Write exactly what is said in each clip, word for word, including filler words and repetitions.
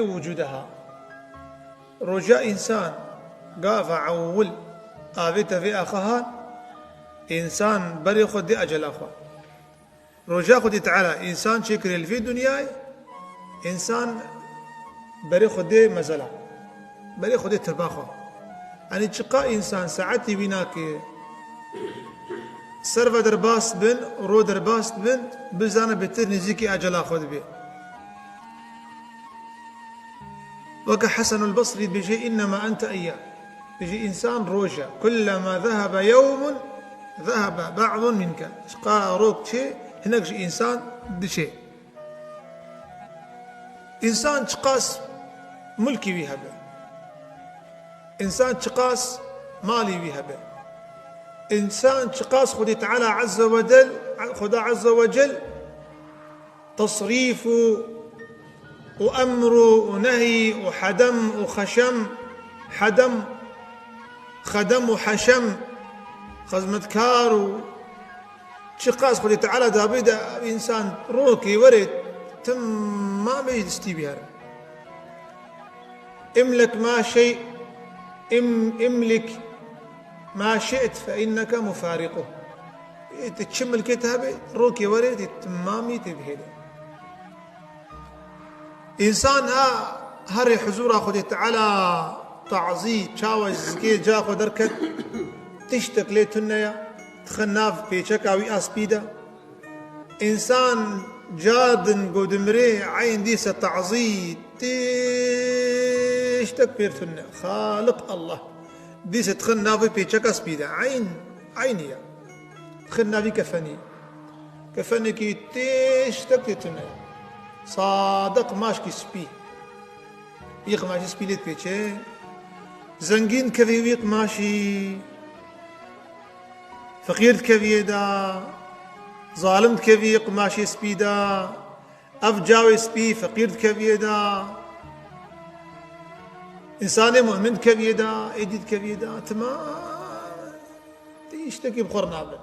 وجودها. Roja însan gava ewil avête vê axa han, însan berê xwe dê ecela xwe. Roja Xwedê Teala însan çêkirê li vê dinyayê, însan berê xwe dê mezela, berê xwe dê tirba xwe. Yanî çiqa însan saetê wî nake, ser ve derbas bin, ro derbas bin, bizane bêtir nêzîkî ecela xwe dibe. Weke Hesenul Besrî dibêje, "Înnema ente eyyam." Dibêje, însan roj e. "Kullema zehebe yewmun, zehebe ba'dun minke." Çiqa rok çê, hinek ji însan diçê. Însan çiqas mulkî wî hebe. Însan çiqas malî wî hebe. Însan çiqas Xwedê Teala Azze ve Cel, Xweda Azze ve Cel, tesrîf û, û emr û, û nehy û hedem û xeşem, hedem, xedem û heşem, xizmetkar û çiqas Xwedê Teala dabê de însan rokê were timamê distî bî herin. Imlek ma şey, im-, imlik ma şi't fe inneke mufariquh. Ê, tu çi milkê te hebe, rokê were, tê timamî tê bihêle. Însan ha herê huzûra Xwedê Teala tazî, çawa ji zikê ca xwe derket, tiştek lê tune ye, dixin nav pêçeka wî a spî de. Însan ca din ku dimirê, eyn dîse tazî, tiştek pêr tune. Xaliq Allah. Dîse dixin nav wê pêçeka spî de. Eyn, eynî ye. Dixin nav wî kefenî. Kefenekî tiştek tê tune. Sade qimaşkî spî. Wî qimaşî spî lê dipêçe. Zengîn dikevî wî qimaşî. Feqîr dikevî yê de. Zalim dikevî qimaşê spî de. Ev cawê spî feqîr dikevî yê de. Însanê mu'min dikevî yê de. Êdî dikevî yê de. Timam. Tiştekî bi xwe re nabe.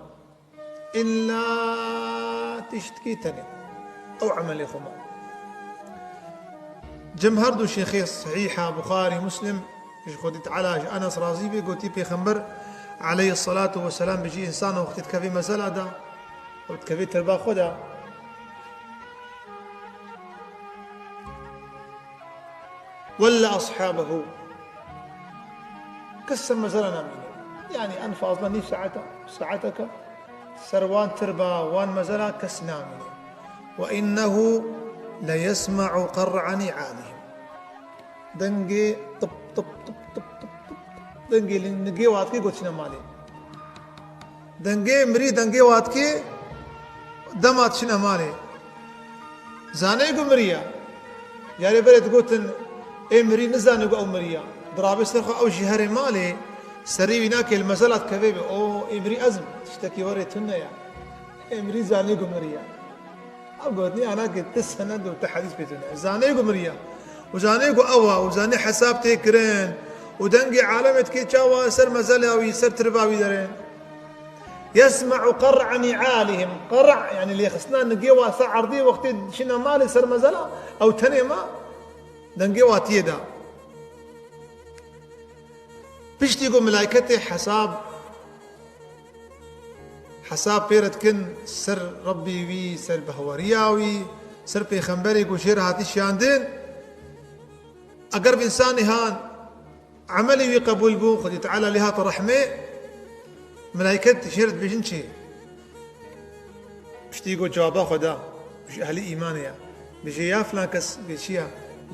Îlla tiştkî tenê. Ew emelê xwe ma. Cem her du şêxê sehîha Buxarî, Muslim, ji Xwedê Teala ji Enes razî be, gotî Pêxember aleyhisselatu vesselam bijî, însan wextê dikevê mezela de û dikevê tirba xwe de, Welle ashabehu. Kes ser mezela namîne. Yani en fazla nîv saeta, saeteke ser wan tirba, wan mezela kes namîne. Ve innehu le yesma'u qar'a ni'alihim. Dengê tip, tip, tip, tip, tip, tip, tip. Dengê li-, nigê watkê goçine malê. Dengê mirî, dengê watkê dema diçine malê. Zanê ku miriye. Yarê berê digotin, ê mirî nizanê ku ew miriye. Dirabê ser xwe ew jî herê malê, serê wî nakê li mezela dikevê bê. O, ê mirî ez im. Tiştekî werê tune ye. Ê mirî zanê ku miriye. Ev gotinê anakê ti sened û ti hedîs pê tune. Zanê ku miriye. Û zanê ku ew e. Û zanê hesab tê kirin. Û dengê alemê dikê çawa ser mezela wî, ser tirba wî derên. Yesme'u qar'a ni'alihim. Qar', yani lêxistina nigê wa ser erdê wextê diçine malê ser mezela, ew tenê ma dengê wa tiyê de. Piştî ku melayketê hesab, hesab pê re dikin ser Rebbê wî, ser behweriya wî, ser pêxemberê ku jê re hatî şiyandin, eger bi însanê han Emelê wî qebûl bû, Xwedê Teala lê hate rehmê, melayket jê re dibêjin çi? Piştî ku cewaba xwe da, ji ehlî îmanê ye. Bêje, ya filan kes, bê çi ye?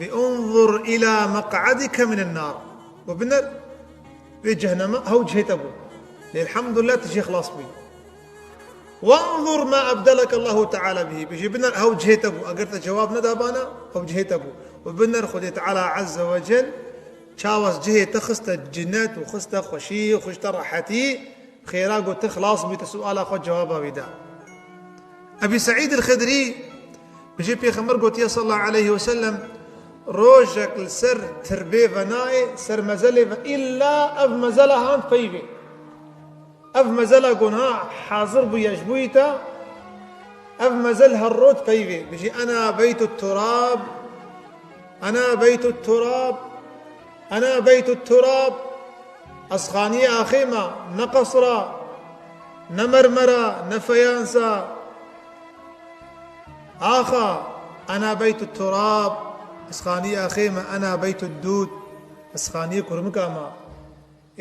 Bê unzur ila meq'edike minen nar. Û biner, vê cehnema hew cihê te bû. Lê elhamdulillah tu jê xilas bûyî. Wanzur ma ebdeleke Allahu Teala bihî. Bêje, biner hew cihê te bû. Eger te cewab nedabana, hew cihê te bû. Û biner Xwedê Teala Azze ve Cel çawa cihê te xiste cinet û xiste xweşî û xiste rehetî, xêra got te xilas bû, te suala xwe cewaba wî da. Ebî Seîd el-Xidrî, bijî Pêxember gotiye sallallahu aleyhi ve sellem, rojek li ser tirbê ve nayê, ser mezelê ve, îlla ev mezela han peyvê. Ev mezela got ha hazir bûye ji bo te, ev mezel her rot peyvê. Bijî ena beytut turab, Ena beytut turab, ena beytut turab. Ez xaniyê axê me, ne qesra, ne mermera, ne feyansa. Axa, ena beytut turab. Ez xaniyê axê me, ena beytut dûd. Ez xaniyê kurmika me.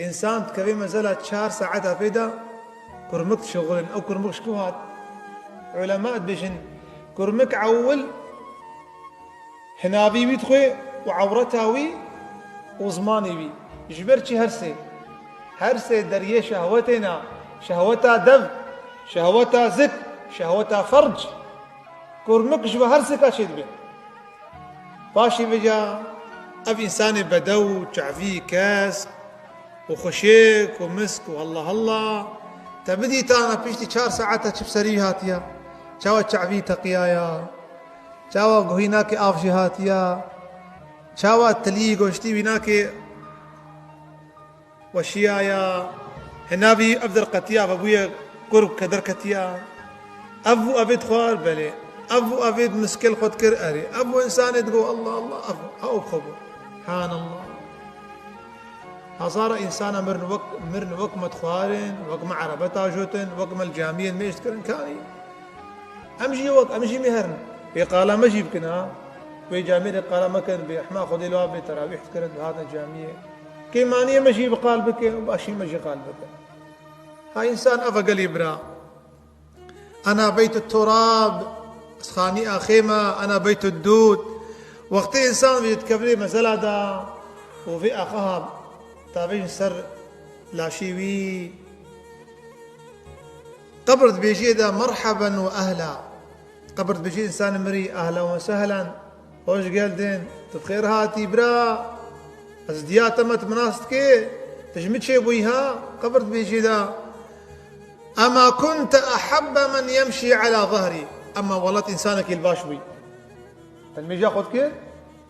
Însan dikeve mesela çar saeta pê de kurmik dişixulin. Ew kurmik ji ku hat? Ulema dibêjin, kurmik ewil hinavî wî dixwe û ewreta wî û zimanê wî. Ji ber çi her sê? Her sê deriyê şehwetê ne. Şehweta dev, şehweta zik, şehweta ferc. Kurmik ji we her sêka çêdibe. Paşî vêca ev însanê bedew, çavî kesk û xweşêk û misk û halla halla, te bidîtana piştî çar saeta çi bi serî wî hatiya? Çawa çavî teqiyaya? Çawa guhî nake av jê hatiya? Çawa tilî goştî wî nake? Weşiyaya, hinavî ev derketiya, vebûye kurk ke derketiya. Ev û evê dixwar, belê. Ev û evê di miskel xwe dikir, erê. Ev û insanê digo, Allah, Allah, ev û, ha, û xwe bû. Subhanallah. Hezara insana mirin wek, mirin wek me dixwarin, wek me erebeta jotin, wek me li camiyên mêj dikirin, kanî. Em jî wek, em jî mêherin. Wê qala me jî bikin, ha. Wê camiyê de qala me kirin, bê hema Xwedê li wa bê terawîh dikirin, dihatin camiyê. Kêmaniyê me jî bi qal bikin û başî me jî qal bikin. Ha însan ev e gelî bira. Ena beytut turab, ez xanî axê me, ena beytut dûd. Wextê însan vê dikevre mesela de û vê axa tavêjin ser laşê wî, qebir dibêjiyê de merheben we ehla. Qebir dibêjî însanê mirî, ehlen we sehlen, hoş geldin, tu bi xêr hatî bira. Ez diya te me, tu min nas dikê, tu ji min çêbûyî ha? Qebir dibêjî de, ema kunte ehabbe men yemşî ala zahrî. Ema welat însanekî li baş bûyî. Te nimêja xwe dikir?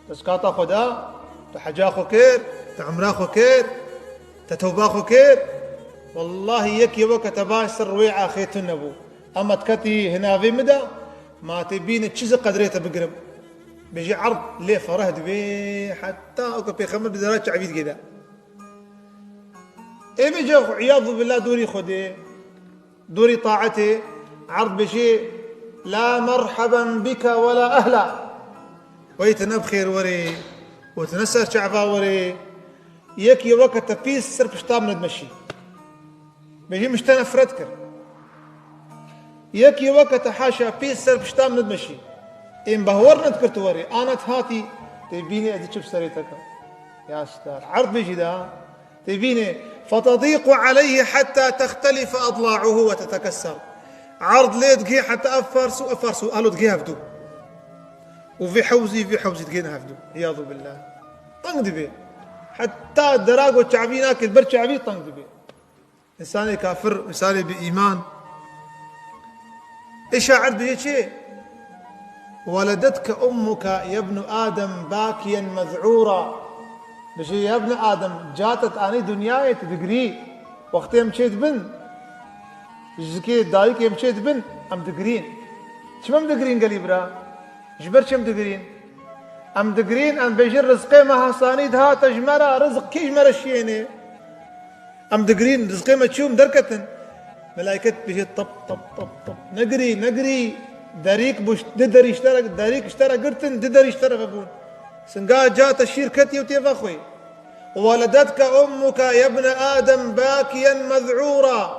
Tu zekata xwe da, tu heca xwe kir, tu umra xwe kir, te tewba xwe kir. Wellahî yekî weke te baş ser rûyê axê tune bû. Ema diketî hinavê min de, ma tê bîne çi zî qedrê te bigirim. Bêjî erd lê fereh dibe, heta weke Pêxember bi zera çavî digê de. Ê vêca xwe, îyadu billah, dûrî Xwedê. Dûrî taetê, erd bêjê, la merheben bike we la ehla. Wey tu ne bi xêr werê û tu ne ser çava werê. Yekî weke te pîs ser pişta min dimeşî. Bêjî min ji te nefret kir. Yekî weke te haşa pîs ser pişta min dimeşî. Ên behwer nedikir tu werê, ana tu hatî, tê bînê ez çi bi serê te kim. Ya star. Erd bêjî de. Tê bînê, "Fetedîqu aleyhi hetta textelife adla'uhu ve tetekesser." Erd lê digê heta ev fars û ev fars û alo digê hevdû. Û vê hewzî, vê hewzî digên hevdû. Îyadu billah. Teng dibe. Heta dera ku çavî nake, ber çavî teng dibe. Însanê kafir, însanê bi îman. Ê şair dibêje çi? "Weledetke ummuke yebnu Adem bakiyen mez'ura." Dibêje, "Ya ibne Adem, ca te anî dinyayê, tu digirî." Wextê em çê dibin, ji zikê dayikê em çê dibin, em digirîn. Çima em digirîn gelî bira? Ji ber çi em digirîn? Em digirîn, em bêjin, rizqê me hesanî dihate ji me re, rizq kî ji me re şiyênê? Em digirîn, rizqê me çû, em derketin. Melaiket bêje, tap, tap, tap, tap. Negirî, negirî. Derîk bû, di derî ji te re, derîk ji te re girtin, di derî ji te re vebûn. Singa ca te şîr ketî û tê vexwê. "Weledetke ummuke yebne Adem bakiyen mez'ura,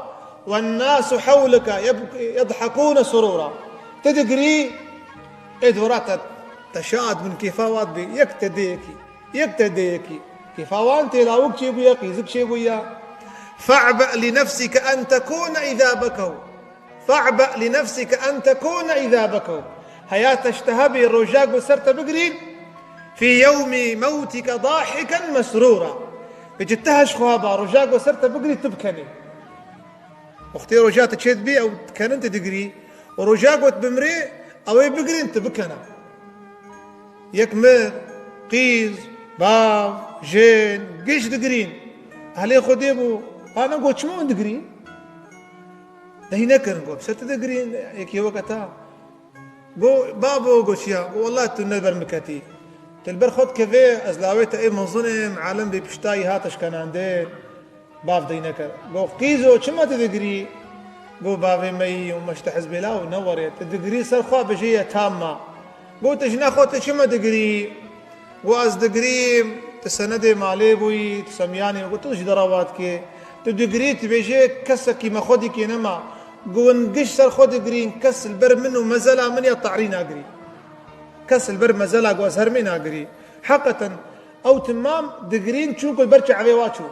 wen nasu hewleke yeb-, yedhekûne surûra." Tu digirî, ê dora te, te şad bin, kêfa wan dibê, yek te dê yekî, yek te dê yekî. Kêfa wan tê, lawik çêbûye, qîzik çêbûye. "Fe'be li nefsike en tekûne îzâ bekew." "Fe'be li nefsike en tekûne îzâ bekew." Heya te ji te hebê roja ku ser te bigirîn, "fî yewmî mewtike dâhiken mesrûra." Vêca te ji xwe heba roja ku ser te bigirî tu bikenî. Wextê roja te çê dibî ew dikenin tu digirî. Û roja ku tu bimirê ew ê bigirîn tu bikena. Yek mir, qîz, bav, jin, giş digirîn. Ehlê Xwedê bû, ha ne got çima hûn digirîn? Dehî nekirin, got, ser tu digirîn, yekî weke ta. Got, babo, got, çiya? Got, wela tu ne ber min ketî. Tu li ber xwe dikevê, ez lawê te ê mezin im, alim bê piştayî hate şkenandin. Bav dey nekir. Go, qîzo, çima tu digirî? Go, bavê me yî û me ji te hez bêla û newerê. Tu digirî ser xwe bijê ye tam ma. Go, tu jina xwe tu çima digirî? Go, ez digirîm, tu senedê malê bûyî, tu semiyanê, go, tu ji dera wa dikê. Tu digirî, tu bêjê kesekî me xwe dîkê nema. Go, hûn giş ser xwe digirîn, kes li ber min û mezela min ya te'rî nagirî. Kes li ber mezela ku ez hermê nagirî. Heqeten, ew timam digirîn çûn ku li ber çavê wa çû.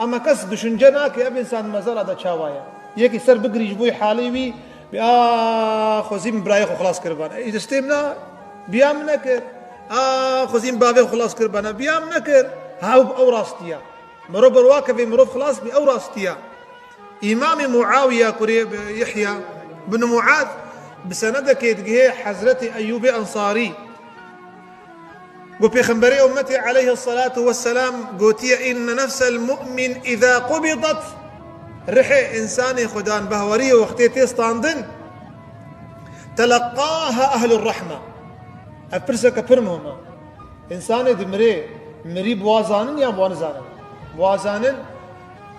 Ema kes düşünce nake ev însan mezela de çawa ye. Yekî ser bigirî ji bo halê wî, bê, a, xwezî min birayê xwe xilas kiribana. Ê, destê min a, biya min nekir. A, xwezî min bavê xwe xilas kiribana. Biya min nekir. Ha, ew, ew rastiya. Mirov ber wa kevê mirov xilas bî, ew rastiya. Îmamê Muawiya kurê Yihya bin Muaz bi senedekê digihê Hezretê Eyyûbê Ensarî. Got, Pêxemberê ummetê aleyhissalatu vesselam gotiye, "Inne nefsel mu'min iza qubidat." Rihê insanê Xudan behwariyê wextê tê standin, "Teleqqaha ehlur rahme." Ev pirseke pir muhim e. Însanê dimirê, mirî bi wa zanin yan bi wa nizanin? Bi wa zanin,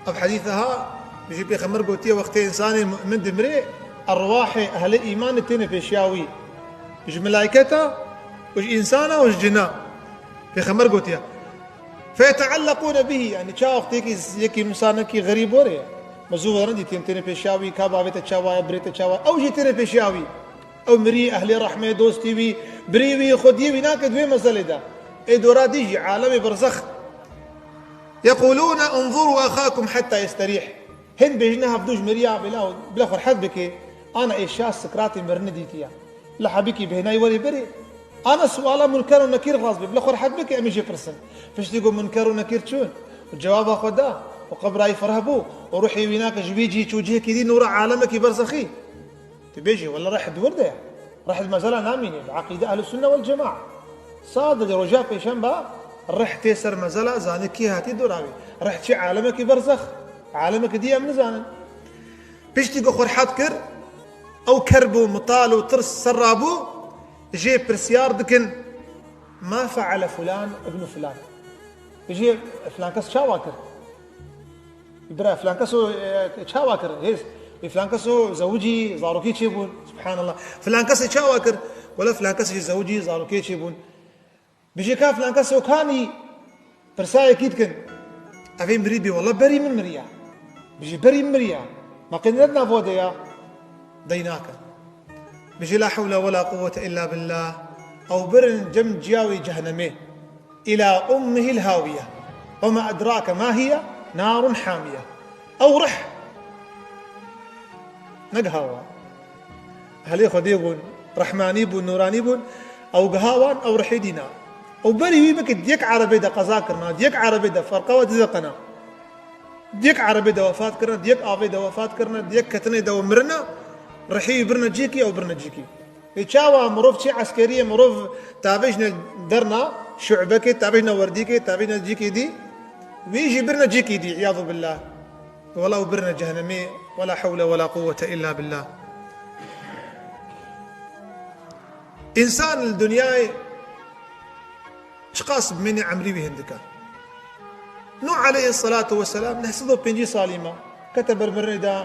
ev hedîse ha, bijî Pêxember gotiye, wextê însanê mu'min dimirê, erwahê ehlê îmanê têne pêşiya wî. Ji melayketa û ji însana û ji cina. Pêxember gotiye. Feyeteallekûne bihî, yanî çawa wextê yekî, yekî misalekî xerîb were, mezû were dîtîn têne pêşiya wî, ka bavê te çawa ye, birê te çawa ye, ew jî têne pêşiya wî. Ew mirî, ehlê rehmê, dostî wî, birî wî, xwediyê wî nake di wê mezelê de. Ê dora dî jî, alemê berzex. Yeqûlûne unzurû exakum hetta yesterîh. Hin bêjine hevdû ji miriya bila, bila xwe rehet bike, ana ê şa sikratê mirinê dîtiye. Bila hebikî bêhnayî werê berê. Ana suala Munker û Nekîr xlas be, bila xwe rehet bike, em ê jê pirsin. Piştî ku Munker û Nekîr çûn û cewaba xwe da û qebrayî fereh bû û ruhê wî nake ji wî cî çû cihekî dî nûra alemekî berzexî. Tu bêjî, wele reh di wir de ye. Reh di mezela namîne. Bi eqîde Ehlus Sunne wel Cema'a. Sadece roja pêşemba reh tê ser mezela, zanî kî hatî dora wî. Reh çi alemekî berzex. Alemekî dî em nizanin. Piştî ku xwe rehet kir, ew kerb û mital û tirs ser rabû, jê pirsyar dikin, "Ma feale fulan ibnu fulan?" Jê filan kes çawa kir? Bira, filan keso, e, çawa kir? Hêz, e, filan keso zewicî, zarokê çêbûn. Subhanallah. Filan kesê çawa kir? Wela filan kesê zewicî, zarokê çêbûn. Bijê ka filan keso kanî, pirsayekî dikin. Evê mirî bê, wela berî min miriya. Bijê berî min miriya. Ma qê nedina vo de ya. Dey nake. Bijê la hewle wela quwwete illa billah. Ew birin cem ciyawê cehennemê. Ila ummihil hawiye. Ve ma edrake ma hiye, narun hamiye. Ew rih. Ne giha wan. Ehlê Xwedê bûn, rehmanî bûn, nûranî bûn. Ew giha wan, ew rihê dîna. Ew berî wî bike di yek erebê de qeza kirina, di yek erebê de ferqa we dizeqena. Di yek erebê de wefat kirina, di yek avê de wefat kirina, di yek ketinê de ew mirina, rihê wî birine cîkî, ew birine cîkî. Lê çawa mirov çi eskeriyê mirov tavêjne derna şu'bekê, tavêjne werdîkê, tavêjne cîkê dî, wî jî birne cîkê dî, îyadu billah. Wela û birne cehennemê, wela hewle wela quwwete illa billah. Însan li dinyayê Çiqas bimînî emrî wî hindik e. Nuh aleyhisselatu vesselam neh sed û pêncî salî ma. Kete ber mirinê de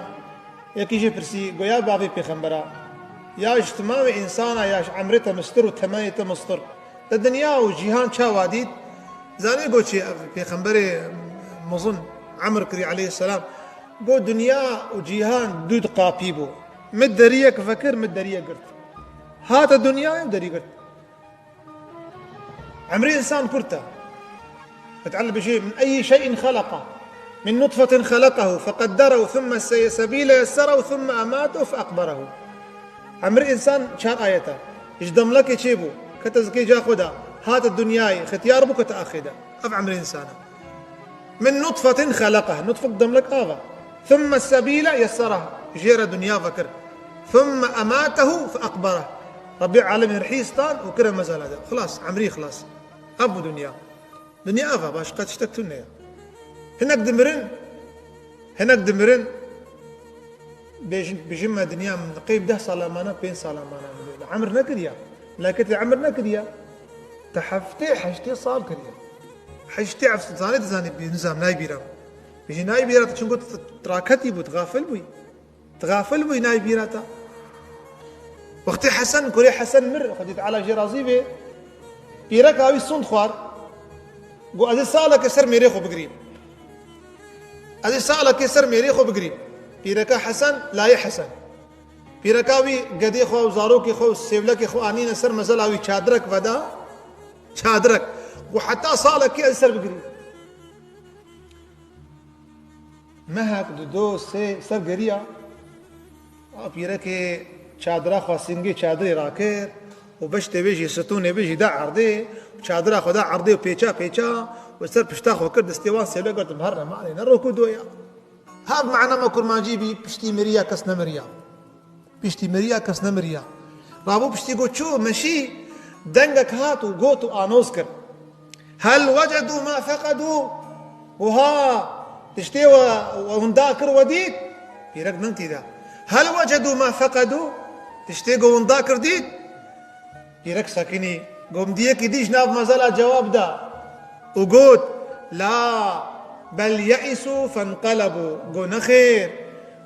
yekî jê pirsî, goya bavê pêxembera, ya ji timamê însana ya ji emrê te mistir û temenê te mistir. Te dinya û cîhan çawa dît? Zanî got çi ev pêxemberê mezin emr kirî aleyhisselam. Got dinya û cîhan dû di qapî bû. Min deriyek vekir, min deriyek girt. Hate dinyayê û derî girt. Emrê însan kurt e. Teala bêje, "Min eyyi şey'in halaka? Min nutfetin halakahu, feqedderehu, thumme se-, sebîle yesserehu, thumme amatehu, feaqberehu." Emrê însan çar ayet e. Ji demlekê çêbû, kete zikê ca xwe de, hate dinyayê, xetiyar bû, kete axê de. Ev emrê însan e. Min nutfetin xelekeh. Nutfet demlek av e. Thumme sebîle yessereh. Jê re dinya vekir. Thumme ematehu fe ekbereh. Rebbê alemên rihî stand û kire mezala de. Xilas, emrî xilas. Ev bû dinya. Dinya ev e, başqa tiştek tune ye. Hinek dimirin, hinek dimirin, bêjin, bijin me dinya min qeyb deh sala mane, pênc sala mane. Emir nekiriya. Meleketê emir nekiriya. Te heftê heştê sal kiriye. Heştê heftê zanê, dizanî bî-, nizam nayê bîra. Bijî nayê bîra te, çunku tu, tu raketî bû, tu xafil bûyî. Tu xafil bûyî, nayê bîra te. Wextê Hesen, kurê Hesen mir, Xwedî Teala jê razî bê, pîreka wî sûnd xwar. Got, ez ê saleke ser mêrê xwe bigirîm. Ez ê salekê ser mêrê xwe bigirîm. Pîreka Hesen, layê Hesen. Pîreka wî gedê xwe û zarokê xwe û sêvlekê xwe anîne ser mezela wî, çadirek veda. Çadirek. Û heta salekê ez ser bigirî. Mehek, dido, sê ser geriya. A pîrekê çadira xwe, singê çadirê rakir û beştê wê jî, stûnê wê jî da erdê. Çadira xwe da erdê û pêça pêça û ser pişta xwe kir, destê wan sêvlek girtin, herine malê, ne rok û do ya. Hev mana me kurmancî bî, piştî miriya kes nemiriya. Piştî miriya kes nemiriya. Rabû piştî got çû, meşî, dengek hat û got û anoz kir. Hel wecedû ma feqedû. Wiha tiştê we, we hunda kir, we dît? Pîrek deng tî da. Hel wecedû ma feqedû. Tiştê ku hunda kir dît? Pîrek sekinî. Gomdiyekî dî ji nav mezela cewab da û got, la, bel yeisû fenqelebû. Got, nexêr.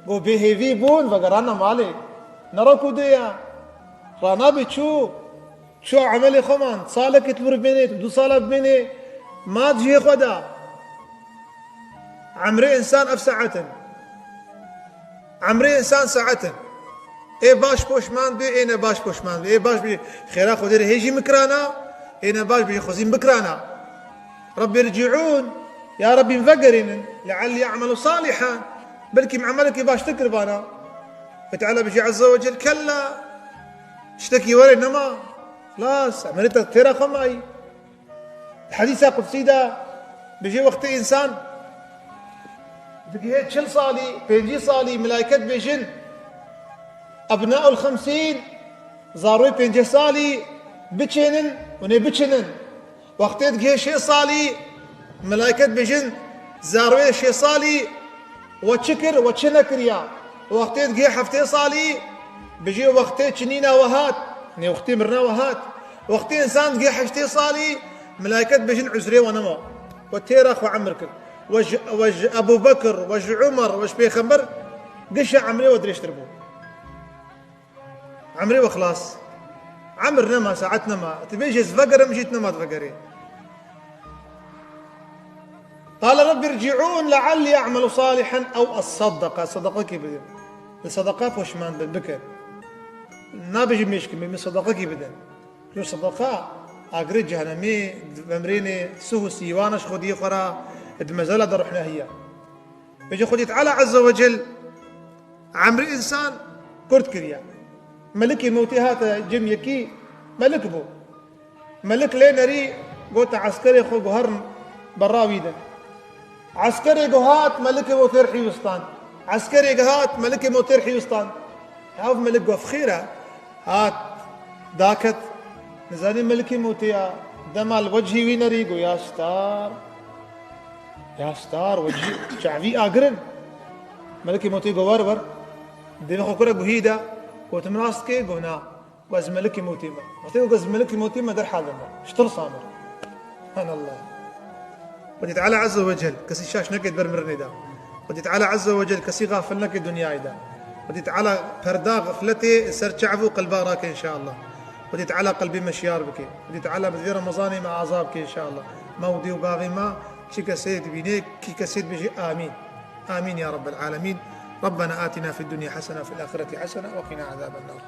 Got, bêhêvî bûn, vegerana malê. Ne rok û do ya. Ranabe çû. Çû emelê xwe man. Salekê tu vir bimênê, tu du sala bimênê. Ma cihê xwe da. Emrê însan ev saet in. Emrê însan saet in. Ê baş poşman bê, ê ne baş poşman bê. Ê baş bê, xêra Xwedê re hêjî min kirana, ê ne baş bê, xwezî min bikirana. Rebbî riciûn, ya Rebbî min vegerînin, leallî e'melu salihan, belkî min emelekî baştir kiribana. Xwedê Teala bijî Azze ve Cel, kella, tiştekî were nema, xilas, emelê te têra xwe mayî. Di hedîsa qudsî de bijî, wextê însan digihê çil salî, pêncî salî, melaiket bêjin, ebnaul xemsîn, zaroyê pêncî salî biçênin û nê biçinin. Wextê digihê şêst salî, melaiket bêjin, zaroyê şêst salî, we çi kir, we çi nekiriya? Wextê digihê heftê salî, bijî wextê çinîna we hat, nê wextê mirina we hat. Wextê însan digihê heştê salî, melaiket bêjin, uzrê we nema. We têra xwe emir kir. We ji, we ji Ebû Bekir, we ji Umar, we ji Pêxember, gişa emrê we dirêjtir bû. Emrê we xilas. Emir nema, saet nema. Tu bêjî ez vegerim jî, tu nema divegerê. Qale Rebbî riciûn leallî e'melu salihan ew esaddeqa. Sadaqekî bidin. Li sadaqa poşman bin, bikin. Nabêjim mêşkin, min sadaqekî bidin. Çû sadaqa agirê cehenemê, memrênê, suh û sîwana ji xwediyê xwe re, di mezela de ruhnehiya. Bêje Xwedî Teala Azze ve Cel emrê însan kurt kiriye. Melikê mewtê hate cem yekî, melik bû. Melik lê nerî, gote eskerê xwe guherin bera wî de. Eskerê guhat, melikê mewtê rihî wistan. Eskerê guhat, melikê mewtê rihî wistan. Ev melik gof xêr e. Hat, daket. Nizanî melikê mewtê ya. Dema li wecihî wî nerî, go ya star. Ya star, wecihî çavî agirin. Melikê mewtê go wer wer. Dêvê xwe kure guhî de. Gotim rast ke, go na. Got, ez melikê mewtê me. Wextê got, ez melikê mewtê me, derhal deme. Ji tirsa me. Subhanallah. Xwedî Teala Azze ve Cel kesî şaş neke ber mirinê de. Xwedî Teala Azze ve Cel kesî xafil neke dinyayê de. Xwedî Teala perda xifletê ser çav û qelba rake înşallah. Xwedî Teala qelbê me şiyar bike. Xwedî Teala bi vê Remezanê me aza bike înşallah. Me û dê û bavê me, çi kesê dibîne, kî kesê dibêje amîn. Amîn ya Rabbel Alemîn. ربنا آتنا في الدنيا حسنة وفي الآخرة حسنة وقنا عذاب النار.